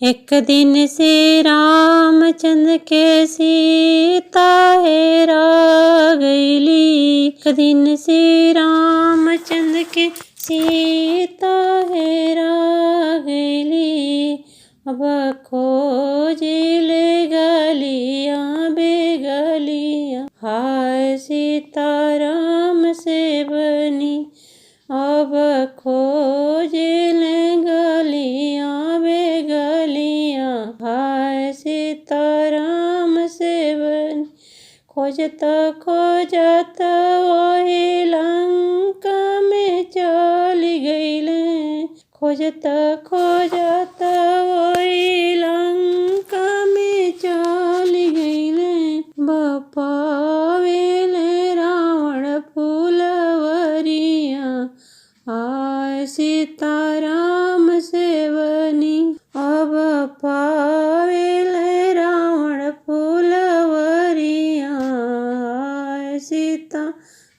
एक दिन श्री रामचंद्र के सीता हेरा गईली। एक दिन श्री रामचंद्र के सीता हेरा गईली। अब खोजिले गलिया बेगलिया, हाय सीता राम से बनी। अब खोजिले गलिया बेगलिया, हाय सीता राम से बनी। खोजत खोजत ओही लंका में चली गईले। खोजत खोजत ओही लंका में चली गईले। बपावेले रावण फूलवरिया, आय सीता राम से बनी। अब पावेले रावण फूलवरिया, आय सीता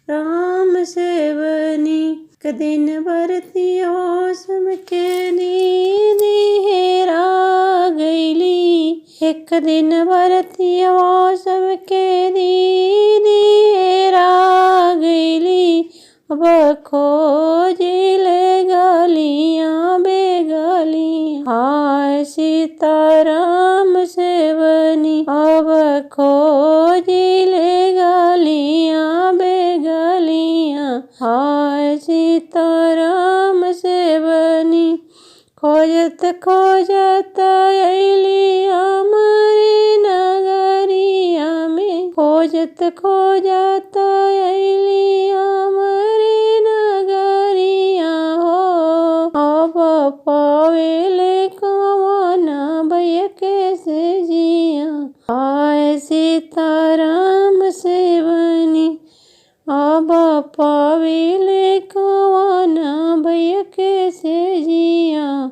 राम से बनी। एक दिन बरतियो सबके दीदी हेरा गईली। एक दिन बरतियो सबके दीदी हेरा गईली। अब खोजिले गलिया बेगलिया, हाय सीता राम से बनी। अब खोजिले गलिया बेगलिया, हाय सीता राम से बनी। खोजत खोजत अइली हमारे नगरिया में। खोजत खोजत अइली हमारे नगरिया हो। अब पावेले कवन भैया कैसे जिया, आय सीता राम से बनी। अब पावेले कवन भैया कैसे जिया,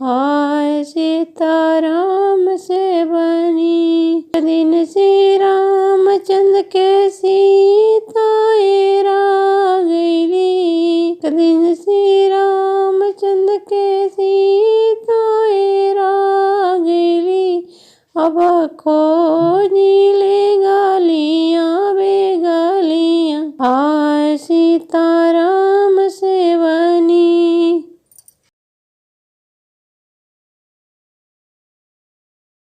आय सीता राम से बनी। दिन श्री रामचंद्र के सीता हेरा गईली। दिन श्री रामचंद्र के सीता हेरा गईली। अब खोजिले गलिया बेगलिया, हाय सीता